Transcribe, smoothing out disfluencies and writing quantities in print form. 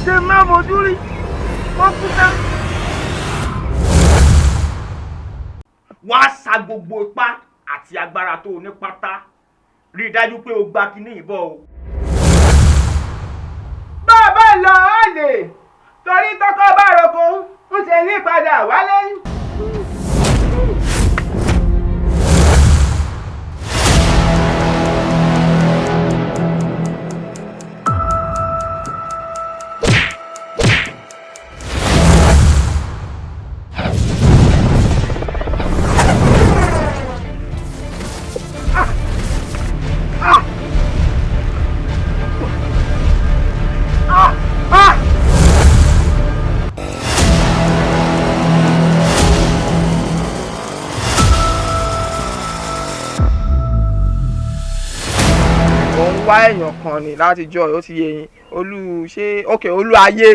Ṣé má mojú rí wọ́n kú tán. Wàá sa gbogbo ipá àti agbára tó o ní pátá, rí i dájú pé o gba kinní ìbọn o. Bá a bá lọ àlè torí tọkọ bá roko ń ṣe ní padà wálé. Mo ń wá èèyàn kan ní látijọ́, ó ti yé yín, olú ṣé ok, olú ayé.